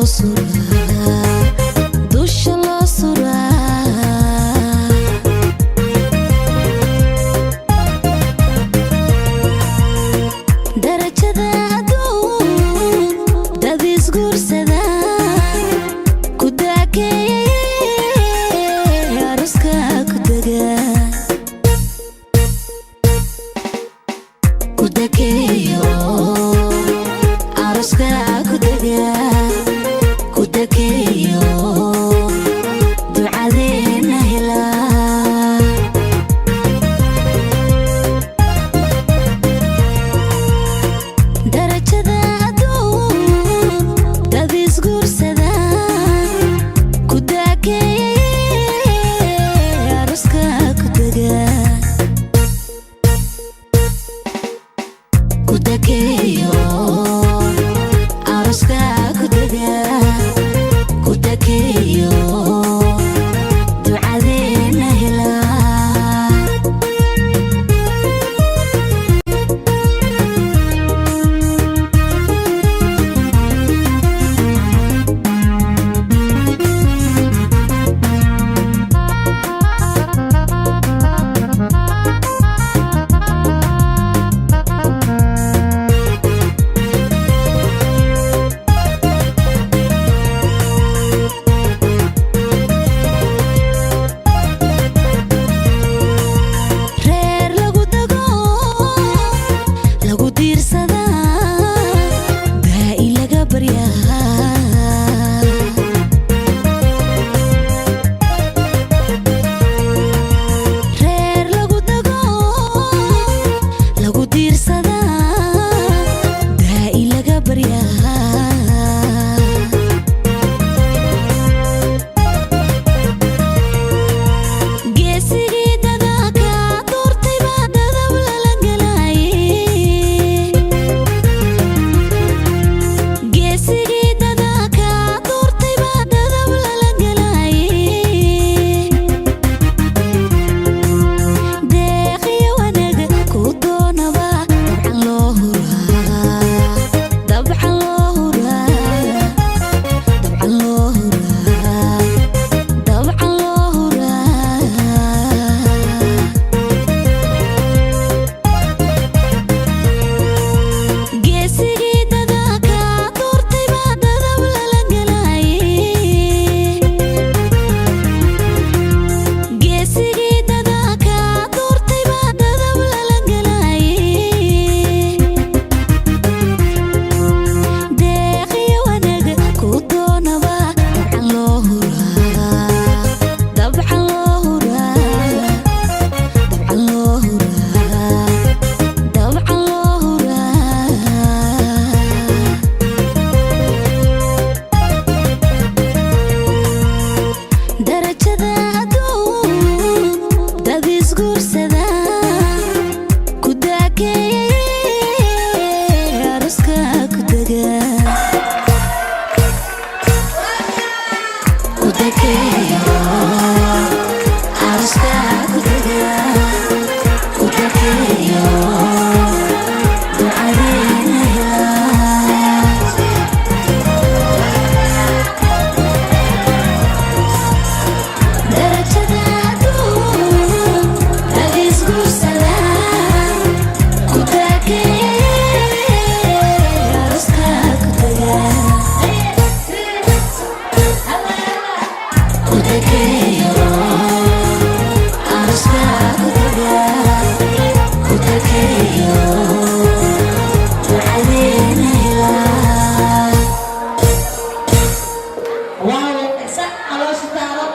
Loo suraa, dusha loo suraa. Darajada adduun dad isguursada ku daakeeye, aroska ku dega, ku dakeeyo, aroska ku dega, ku dakeeyo, ducadeena helaa. Darajada adduun dad isguursada ku daakeeye, aroska ku dega, ku dakeeyo, aroska ku dega, ku dakeeyo, ducadeena helaa. Reer lagu dago, lagu diirsadaa, daa'i laga baryaa. Reer lagu dago, lagu diirsadaa, daa'i laga baryaa. Geesigii dadaalka doortay baa dadab lala galaaye. Geesigii dadaalka doortay baa dadab lala galaaye. Deeqiyo wanaag ku doonaba dabcan loo huraa, dabcan loo huraa, dabcan loo huraa, dabcan loo huraa. Geesigii dadaalka doortay baa dadab lala galaaye. Geesigii dadaalka doortay baa dadab lala galaaye. Deeqiyo wanaag ku doonaba dabcan loo huraa, dabcan loo huraa, dabcan loo huraa, dabcan loo huraa. Darajada adduun dad isguursada ku daakeeye, aroska ku dega, ku dakeeyo, aroska ku dega, ku dakeeyo, ducadeena helaa. Darajada adduun dad isguursada ku daakeeye, aroska ku dega, ku dakeeyo, aroska ku dega, ku dakeeyo, ducadeena helaa. Waaw, sa caloosha taalo.